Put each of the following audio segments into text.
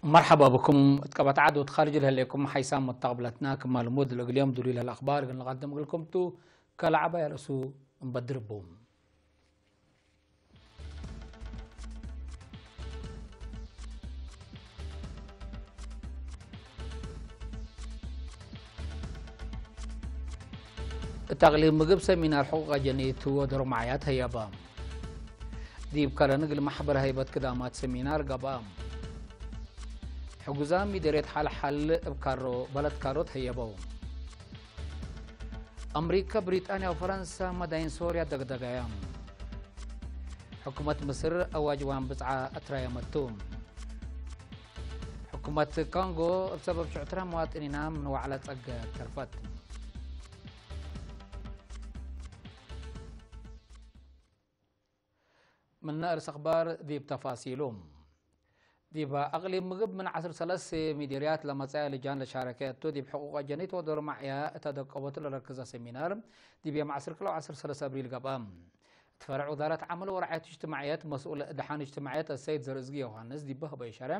مرحبا بكم. اتقبت عدو تخارج لهليكم حيسام متقبلتنا كما المود لقليوم دولي للأخبار قلنا قدم لكم تو كالعبا يرسو مبدربهم. እታ ኣቕሊብ ምግብ ሰሚናር ሕቑቕ ኣጀኒት ወደሮ ማዕያት ህየባ። ዲብ ከረን እግል ማሕበር ሃይበት ክዳማት ሰሚናር ገባ። ሕጉዛ ሚደሬት ሓልሓል እብ ካሮ በለት ካሮት ህየበው። ኣምሪካ፣ ብሪጣንያ ወፈረንሳ መዳይን ሶርያ ደግደጋያ። ሕኩመት ምስር ኣዋጅ ዋን ብጽዓ ኣትራየመቱ። ሕኩመት ኮንጎ እብ ሰበብ ሽዑትራ መዋጥኒና ምን ዋዕላ ጸገ ተርፈት። ምነ እርስ ኣኽባር ዲብ ተፋሲሉ። ዲብ ኣቕሊብ ምግብ ምን ዓስር ሰለስተ ሚዲርያት ለመጻያ ልጃን ለሻረከ እቱ ዲብ ሕቁቅ ኣጀኒት ወዶር ማዕያ እተ ደቀቦት ለረክዘ ሰሚናር ዲብ የም ዓስር ክልተ ዓስር ሰለስተ ኣብሪል ገብኣ። እት ፈረዕ ውዛረት ዓመል ወረዓየት እጅትማዕየት መስኡል ደሓን እጅትማዕየት ኣሰይድ ዘርእዝጊ ዮሃንስ ዲብ በህበ ይሸረ፣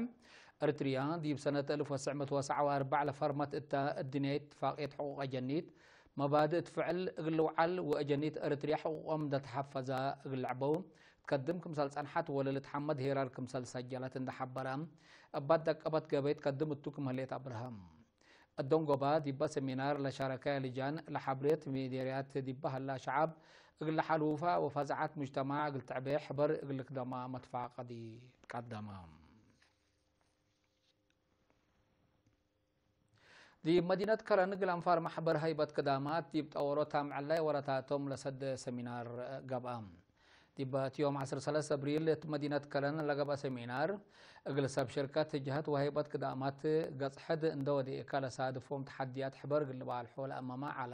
እርትርያ ዲብ ሰነት እልፍ ወስዕ ምእት ወሰዓ ወኣርባዕ ለፈርመት እተ እድንያ እትፋቅየት ሕቁቅ ኣጀኒት መባድእ ትፍዕል እግል ልውዓል ወእጀኒት እርትርያ ሕቁቆም እንደተሓፈዛ እግል ለዕበው ትከድም ክምሰል ጸንሓት ወለልት ሓመድ ሄራር ክምሰል ሰጀለት እንደሓበረ፣ እባት ደቀበት ገበይ ትከድም እቱ ክምህሌት ኣብርሃም። እዶን ጎባ ዲባ ሰሚናር ለሻረከ ልጃን ለሓብሬት ሚዴርያት ዲባ ሀላ ሸዓብ እግል ለሓልውፋ ወፋዛዓት ሙጅተማዕ እግል ትዕቤ ሕበር እግል ክደማ መትፋቀዲ ትቀደማ። ዲብ መዲነት ከረን እግል ኣንፋር ማሕበር ሃይበት ክዳማት ዲብ ጠወሮታ ምዕላይ ወረታቶም ለሰደ ሰሚናር ገብኣ። ዲብ እቲ ዮም ዓስር ሰለስተ ኣብሪል እት መዲነት ከረን ለገብኣ ሰሚናር፣ እግል ሰብ ሽርከት ጅሀት ወሃይበት ክዳማት ገጽ ሕድ እንደ ወዴእካ ለሳድፎም ተሓድያት ሕበር እግል ልባልሖ ለኣመማ ዓለ።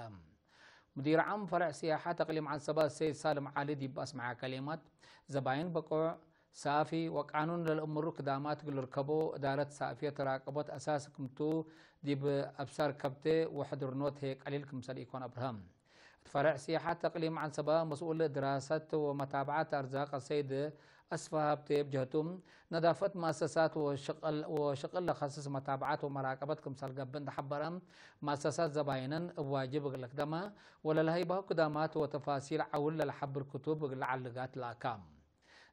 ሙዲር ዓም ፈረዕ ስያሓት ኣቅሊም ዓንሰባ ሰይድ ሳልም ዓሊ ዲብ ኣስመዓ ከሊማት፣ ዘባይን በቆዕ ሳፊ ወቃኑን ለልእምሩ ክዳማት እግል ልርከቦ እዳረት ሳእፍየት ተራቀቦት ኣሳስ ክምቱ ዲብ ኣብሳር ከብቴ ወሕድርኖት ህዬ ቀሊል ክምሰል ኢኮን ኣብርሀም። እት ፈረዕ ስያሓት ኣቅሊም ዓንሰባ መስኡል ድራሰት ወመታብዓት ኣርዛቅ ኣሰይድ ኣስፋ ሃብቴ ብጀህቱ፣ ነዳፈት መኣሰሳት ወሽቅል፣ ወሽቅል ለኸስስ መታብዓት ወመራቀበት ክምሰል ገብእ እንደሓበረ፣ መኣሰሳት ዘባይነን እብ ዋጅብ እግል ልክደማ ወለለሀይባሁ ክዳማት ወተፋሲል ዓውል ለለሓብር ክቱብ እግል ለዓልጋት ለኣካ።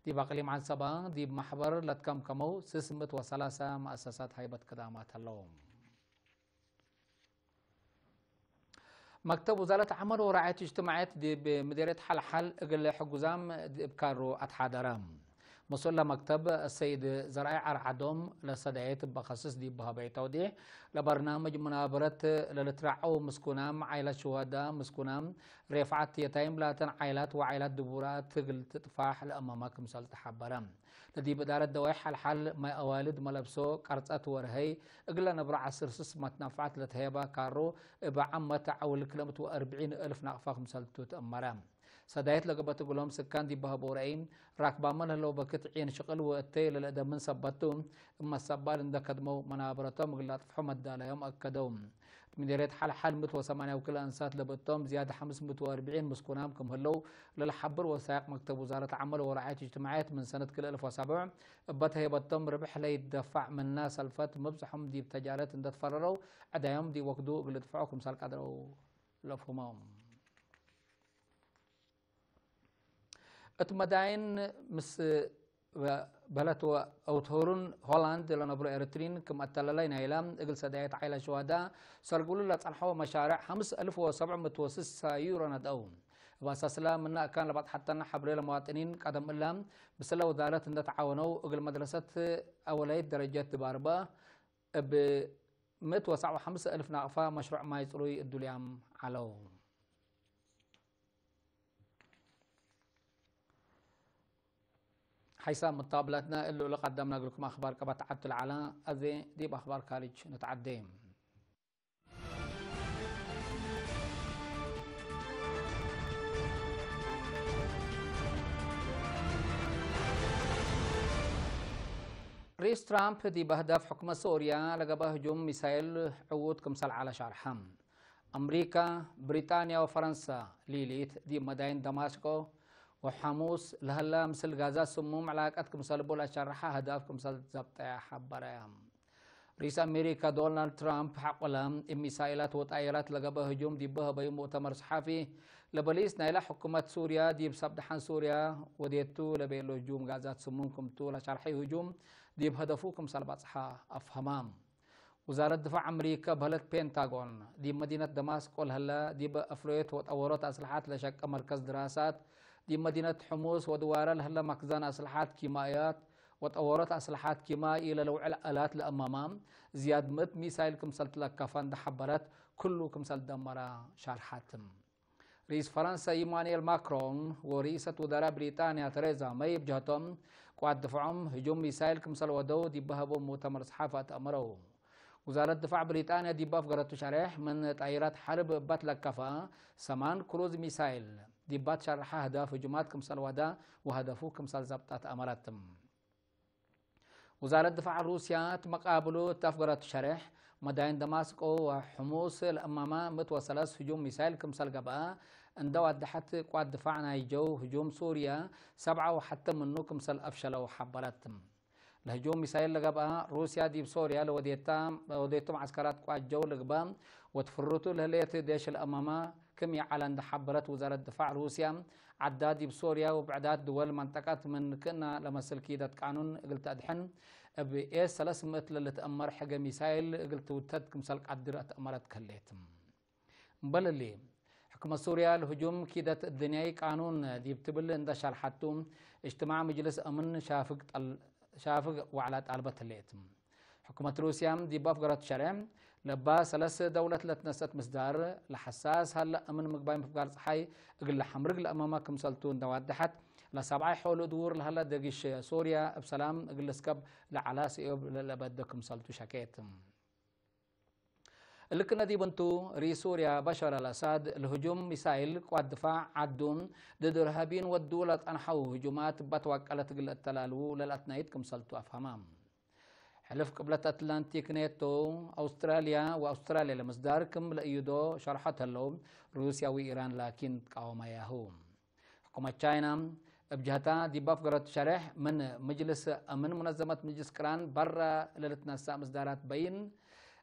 ዲብ ኣቅሊም ዓንሰባ ዲብ ማሕበር ለትከምከመው ስስ ምእት ወሰላሳ መኣሰሳት ሃይበት ክዳማት ኣለዎም። መክተብ ውዛረት ዓመል ወራዓየት እጅትማዕየት ዲብ ምዴርየት ሓልሓል እግል ሕጉዛም ዲብ ካሩ ኣትሓደረ። መስኡል ለመክተብ ሰይድ ዘርኣይ ዓርዓዶም ለሰዳየት በኸስስ ዲብ በሀበይ ተውዲሕ፣ ለበርናምጅ መናበረት ለልትራዐው ምስኩናም፣ ዓይላት ሽዋዳ ምስኩናም፣ ሬፍዓት የታይም ላተን ዓይላት ወዓይላት ድቡራት እግል ትጥፋሕ ለእመማ ክምሰል ተሓበረ። ለዲብ እዳረት ደዋይ ሓልሓል ማይ ኣዋልድ መለብሶ ቀርጸት ወርሀይ እግለ ነብሮ ዓስር ስስ መትናፍዓት ለተሄባ ካሮ እብ ዓመት ዓውል ክልተ ሚእት ወአርብዒን እልፍ ናቅፋ ክምሰልቱ ተእመረ። ሰዳየት ለገበት እግሎም ስካን ዲብ በሀቦ ረአይ ራክባመ ለህለው በክት ዒን ሽቅል ወእተይ ለልእደምን ሰበቱ እመ ሰባል እንደ ከድመው መናበረቶም እግል ላጥፍሖ መዳላዮም ኣከደው። እት ምዴርየት ሓልሓል ምእት ወሰማንያ ወክልተ እንሳት ለብእቶም ዝያድ ሓምስ ምእት ወአርብዒን ምስኩናም ክም ህለው ለልሓብር ወሳይቅ መክተብ ውዛረት ዓመል ወራዓየት እጅትማዕየት ምን ሰነት ክልተ እልፍ ወሰብዕ እበ ተሄበቶም ርብሕ ለይደፋዕ ምና ሰልፈት ምብዝሖም ዲብ ተጃረት እንደትፈረረው ዕዳዮም ዲብ ወክዱ እግል ልድፍዖ ክምሰል ቀድረው ለፍሁሞም። እት መዳይን ምስ በለት ወአውትሆሩን ሆላንድ ለነብሮ ኤርትሪን ክም አተላላይ ናይላ እግል ሰዳየት ዓይላ ሸዋዳ ሰርጉሉ ለጸንሐው መሻርዕ ሐምስ እልፍ ወሰብዕ ምእት ወስሳ ዩሮ ነድአው። እብ አሳስላ ምና እካን ለባጥሐተና ሐብሬ ለመዋጥኒን ቀደም እላ ብስለ ውዛረት እንደ ተዓወነው እግል መድረሰት አወላይት ደረጀት ድባርባ እብ ምእት ወሰብዓ ወሐምስ እልፍ ናቅፋ መሽሩዕ ማይ ጽሩይ እዱልያም ዐለው። ሓይሳም መታብላትና እሉ ለቀደምና እግልኩም ኣኽባር ቀባት ዓብት ለዓላ። ኣዜ ዲብ ኣኽባር ካሪጅ ንትዓዴ። ሪስ ትራምፕ ዲብ ኣህዳፍ ሕኩመት ሶርያ ለገበ ህጁም ሚሳይል ዕዉት ክምሰል ዓለ ሻርሐ። ኣምሪካ፣ ብሪጣንያ ወፈረንሳ ሊሊት ዲብ መዳይን ደማስቆ ወሐሙስ ለሀላ ምስል ጋዛ ስሙም ዕላቀት ክምሰልቡ ለሸርሐ ኣህዳፍ ክምሰል ዘብጠያ ሐበረያ። ሪስ ኣሜሪካ ዶናልድ ትራምፕ ሐቆለ እብ ሚሳይላት ወጣይራት ለገበ ህጁም ዲብ በሀበዩ ሙእተመር ሰሓፊ ለበሊስ ናይላ ሕኩመት ሱርያ ዲብ ሳብደሓን ሱርያ ወዴቱ ለቤሎ ህጁም ጋዛት ስሙም ክምቱ ለሻርሐዩ ህጁም ዲብ ሀደፉ ክምሰል ባጽሓ ኣፍሀማ። ውዛረት ድፋዕ ኣምሪካ በህለት ፔንታጎን ዲብ መዲነት ደማስቆ ለሀለ ዲብ ኣፍሮየት ወጠወሮት ኣስልሓት ለሸቀ መርከዝ ድራሳት ዲብ መዲነት ሕሙስ ወድዋረ ለሀለ መክዛን ኣስልሓት ኪማእያት ወጠወሮት ኣስልሓት ኪማኢ ለለውዕል ኣላት ለእመማ ዝያድ ምእት ሚሳይል ክምሰል ትለከፈ እንደሐበረት ክሉ ክምሰል ደመራ ሻርሓት። ርኢስ ፈረንሳ ኢማኑኤል ማክሮን ወርኢሰት ውዘራ ብሪጣንያ ተሬዛ መይ ብጀህቶም ቅዋት ድፍዖም ህጁም ሚሳይል ክምሰል ወደው ዲበ ሀቦም ሙእተመር ሰሓፋት ኣመረው። ውዛረት ድፋዕ ብሪጣንያ ዲባ ኣፍገረቱ ሸሬሕ ምን ጣይራት ሐርብ እባት ለከፋ ሰማን ክሩዝ ሚሳይል ዲባት ሸርሐ ህዳፍ ህጁማት ክምሰል ወዳ ወሀደፉ ክምሰል ዘብጣት ኣመረት። ውዛረት ድፋዕ ሩስያ እት መቃብሉ እት ኣፍገረቱ ሸሬሕ መዳይን ደማስቆ ወሕሙስ ለእማማ ምእት ወሰለስ ህጁም ሚሳይል ክምሰል ገብአ እንደ ዋደሐት ቅዋት ድፋዕ ናይ ጀው ህጁም ሱርያ ሰብዓ ወሐተ ምኑ ክምሰል አፍሸለው ሐበረት። ለህጁም ሚሳይል ለገብአ ሩስያ ዲብ ሶርያ ለወዴታ ለወዴቱ መዓስከራት ቅዋት ጀው ልግበ ወትፍርቱ ለህሌት ዴሽ ለእማማ ክም የዓላ እንደ ሐበረት ውዛረት ድፋዕ ሩስያ ዓዳ ዲብ ሶርያ ወብዕዳት ድወል መንጠቀት ምን ክእና ለመስል ኪደት ቃኑን እግል ተድሕን እብ ኤስ ሰለስ ምእት ለልትአመር ሕገ ሚሳይል እግል ትውተድ ክምሰል ቃድር ኣትአመረት ከሌት። እምበልሊ፣ ሕክመት ሱርያ ለህጁም ኪደት እድንያይ ቃኑን ዲብ ትብል እንደ ሸርሐቱ፣ እጅትማዕ ምጅልስ እምን ሻፍግ ጠል-፣ ሻፍግ ዋዕላ ጣልበት ህሌት። ሕኩመት ሩስያ ዲብ ኣፍገረቱ ሸሬ፣ ለባ ሰለስ ደውለት ለትነሰት ምስዳር፣ ለሐሳስ ሀለ እምን ምግባይ ምፍጋር ጸሓይ እግል ለሐምርግ ለእመማ ክምሰልቱ እንደዋደሐት፣ ለሰብዓይ ሖሉ ድውር ለሀለ ደጊሽ ሶርያ እብ ሰላም እግል ልስከብ ለዓላ ስእዮብ ለለበደ ክምሰልቱ ሸኬት። እልክነ ዲብ እንቱ፣ ርኢስ ሱርያ በሻር አልአሳድ ለህጁም ሚሳይል ቅዋት ድፋዕ ዓዱ ድድ እርሃቢን ወዱ ለጸንሐው ህጁማት እባ ተዋቀለት እግል እተላልዉ ለልአትናይት ክምሰልቱ አፍሀማ። ሕልፍ ቅብለት አትላንቲክ ኔቶ፣ አውስትራልያ ወአውስትራልያ ለምስዳር ክም ለእዩዶ ሸርሐት ህለው፣ ሩስያ ወኢራን ላኪን ትቃወማያሁ። ሕኩመት ቻይና እብ ጀህታ ዲብ አፍገረቱ ሸሬሕ ምን ምጅልስ፣ ምን ሙነዘመት ምጅልስ ቅራን በራ ለልትነሳእ ምስዳራት በይን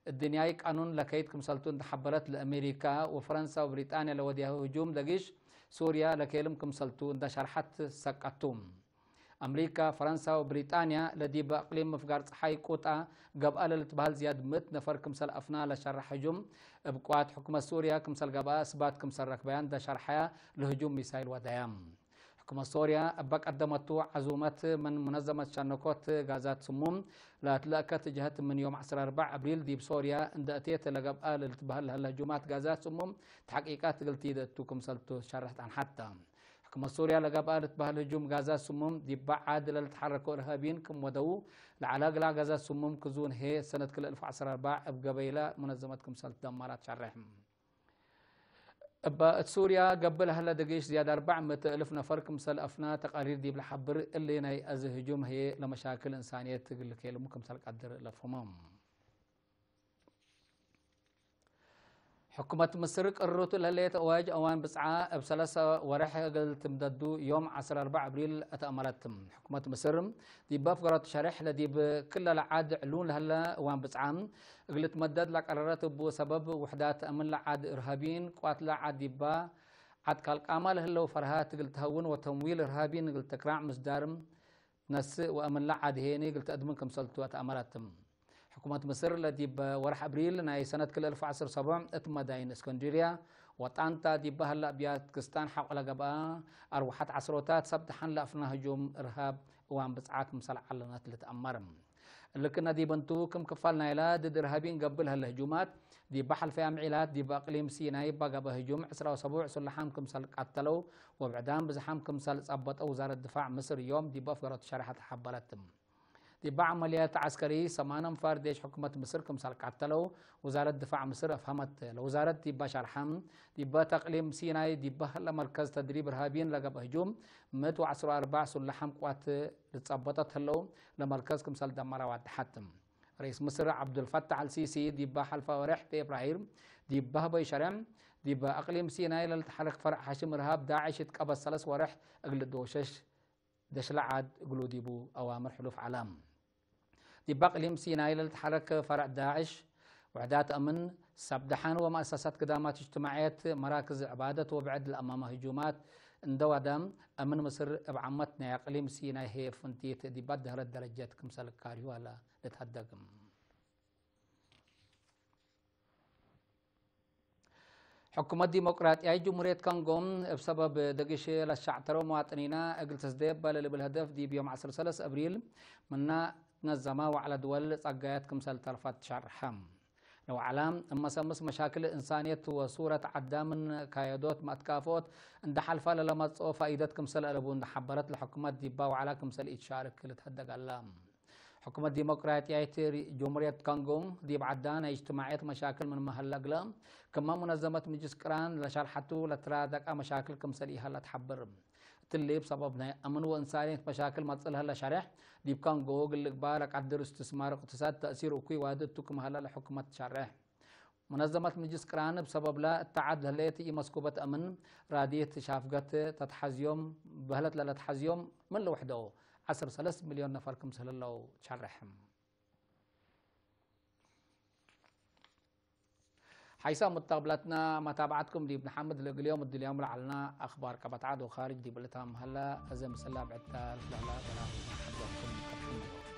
እድንያይ ቃኑን ለከይድ ክምሰልቱ እንደሐበረት ለአሜሪካ ወፈረንሳ ወብሪጣንያ ለወድያሁ ህጁም ደጊሽ ሱርያ ለኬልም ክምሰልቱ እንደ ሸርሐት ሰቀቱ። አምሪካ፣ ፈረንሳ ወብሪጣንያ ለዲብ አቅሊም ምፍጋር ጸሓይ ቁጣ ገብአ ለልትበሃል ዝያድ ምእት ነፈር ክምሰል አፍና ለሸርሕ ህጁም እብ ቅዋት ሕኩመት ሱርያ ክምሰል ገብአ እስባት ክምሰል ረክበያ እንደ ሸርሐያ ለህጁም ሚሳይል ወደያ። ሕኩመት ሶርያ እበ ቀደመቱ ዐዙመት ምን ሙነዘመት ሸነኮት ጋዛት ስሙም ለትለእከት ጀህት ምን ዮም ዐስራ አርባዕ አብሪል ዲብ ሶርያ እንደ እቴት ለገብአ ለልትበህል ለህለ ህጁማት ጋዛት ስሙም ተሐቂቃት እግል ትይደቱ ክምሰልቱ ሸርሕ ጣንሐተ። ሕኩመት ሶርያ ለገብአ ልትበህል ህጁም ጋዛት ስሙም ዲበ ዓድ ለልትሐረኮ እርሃቢን ክም ወደው ለዐላ ግላ ጋዛት ስሙም ክዙን ሄ ሰነት ክልኤ እልፍ ዐስራ አርባዕ እብ ገበይላ ሙነዘመት ክምሰል ትደመራት ሸርሕ። እበ እት ሱርያ ገብእ ለሀለ ደጊሽ ዝያድ አርባዕ ምእት እልፍ ነፈር ክምሰል አፍና ተቃሪር ዲብ ለሐብር፣ እሊ ናይ አዚ ህጁም ህዬ ለመሻክል እንሳንየት እግል ልኬልሙ ክምሰል ቀድር ለፍሁሞም። ሕኩመት ምስር ቅርርቱ ለህሌት አዋጅ አዋን ብጽዓ እብ ሰለሰ ወርሕ እግል ትምደዱ ዮም ዐስራ አርባዕ አብሪል አትአመረት። ሕኩመት ምስር ዲብ አፍገረቱ ሸርሕ ለዲብ ክለ ለዓድ ዕሉን ለህለ እዋን ብጽዓ እግል ትመደድ ለቀረረት እቡ ሰበብ ውሕዳት አምን ለዓድ እርሃቢን ቅዋት ለዓድ ዲባ ዓድ ካልቃማ ለህለው ፈርሃት እግል ተሀውን ወተምዊል እርሃቢን እግል ተክራዕ ምስዳር ነስእ ወአምን ለዓድ ሄኒ እግል ተአድምን ክምሰልቱ አትአመረት። ሕኩመት ምስር ለዲብ ወርሕ አብሪል ናይ ሰነት ክልኤ እልፍ ዐስር ሰቡዕ እት መዳይን እስከንድርያ ወጣንታ ዲባ ህላ አብያት ክስታን ሐቆ ለገብአ አርወሐት ዐስሮታት ሰብ ደሓን ለአፍና ህጁም እርሃብ እዋን ብጽዓ ክምሰል ዐለነት ልትአመር። እልክነ ዲብ እንቱ ክም ክፋል ናይላ ድድ እርሃቢን ገብእ ለህለ ህጁማት ዲባ ሐልፈያ ምዒላት ዲብ አቅሊም ሲናይ እባ ገብአ ህጁም ዕስራ ሰቡዕ ሱላሓም ክምሰል ቀተለው ወብዕዳም ብዝሓም ክምሰል ጸበጠው ውዛረት ድፋዕ ምስር ዮም ዲብ አፍገረቱ ሸርሐት ሐበረት። ዲባ ዓመልያት ዓስከሪ ሰማንያ ኣንፋር ዴሽ ሕኩመት ምስር ክምሳል ቃተለው ውዛረት ድፋዕ ምስር ኣፍሃመት። ለውዛረት ዲባ ሻርሓም ዲባ ተቅሊም ሲናይ ዲባ ለመርከዝ ተድሪብ ርሃቢን ለገበ ህጁም ምእት ወዓስራ ኣርባዕ ሱላሓም ቅዋት ልጸበጠት ህለው ለመርከዝ ክምሳል ደመራ ዋድሓት። ርኢስ ምስር ዓብዱልፈታሕ ኣልሲሲ ዲባ ሓልፋ ወርሕ ፌብራሂር ዲባ ህበይ ሸርዕ ዲባ ኣቅሊም ሲናይ ለልተሓለክ ፈርዕ ሓሽም ርሃብ ዳዕሽ እትቀበስ ሰለስ ወርሕ እግል ዶሸሽ ደሽላ ዓድ እግሉ ዲቡ ኣዋምር ሕሉፍ ዓላም። ዲባ ኣቅሊም ሲናይ ለልተሓለክ ፈርዕ ዳዕሽ ውሕዳት ኣምን ሰብ ደሓን ወመእሰሳት ግዳማት እጅትማዕየት መራክዝ ዕባደት ወብዕድ ለኣማማ ህጁማት እንደዋዳም ኣምን ምስር እብ ዓመት ናይ ኣቅሊም ሲናይ ሄ ፍንቲት ዲባ ደህረት ደረጀት ክምሰል ካርዩ ኣላ ልትሃደግም። ሕኩመት ዲሞቅራጥያይ ጅሙርየት ኮንጎ እብ ሰበብ ደግሽ ለሻዕተሮ መዋጥኒና እግል ተስደየበለ ልብል ህደፍ ዲብ ዮም ዓሰርተ ሰለስተ እብሪል ምና ትነዘማ ዋዕላ ድወል ጸጋያት ክምሰል ተርፋት ትሸርሐ። ለዋዕላ እመሰምስ መሻክል እንሳንየት ወሱረት ዓዳምን ካየዶት መትካፎት እንደ ሓልፋ ለለመጽኦ ፋኢደት ክምሰል አለቡ እንደ ሓበረት ለሕኩመት ዲባ ዋዕላ ክምሰል ኢትሻርክ ልትሀደግ ኣላ። ሕኩመት ዲሞቅራጥያዊት ሪ-፣ ጀምሁርየት ኮንጎ ዲብ ዓዳ ናይ እጅትማዕየት መሻክል ምን መሀል ለግለ፣ ክመ ሙነዘመት ምጅስ ቅራን ለሻርሓቱ ለትራደቃ መሻክል ክምሰል ኢሀላ ትሓብር። እትሊ ብሰበብ ናይ አምን ወእንሳንየት መሻክል መጽእ ለሀለ ሸሬሕ፣ ዲብ ኮንጎ ግልግባ ለቃድር እስትስማር እቅትሳድ ተእሲር እኩይ ዋድቱ ክም ሀለ ለሕኩመት ሸሬሕ። ሙነዘመት ምጅስ ቅራን ብሰበብላ እተዓድ ለህሌት ኢመስኩበት አምን ራዲት ሻፍገት ተትሓዝዮም በህለት ለለትሓዝዮም ምን ልውሕደው ዓሰርተ ሰለስተ ሚልዮን ነፈር ክምስል ህለው ትሸርሕ። ሓይሳ ሙተቅብላትና መታብዓትኩም ዲብ ንሓምድ ለግልዮም እድልዮም ለዓልና ኣኽባር ቀበትዓት ወኻርጅ ዲብ እልታ መሃላ እዘ ምስላ ብዕታ ልፍላላ በላ ሓዞኩም ከትሕምዶ።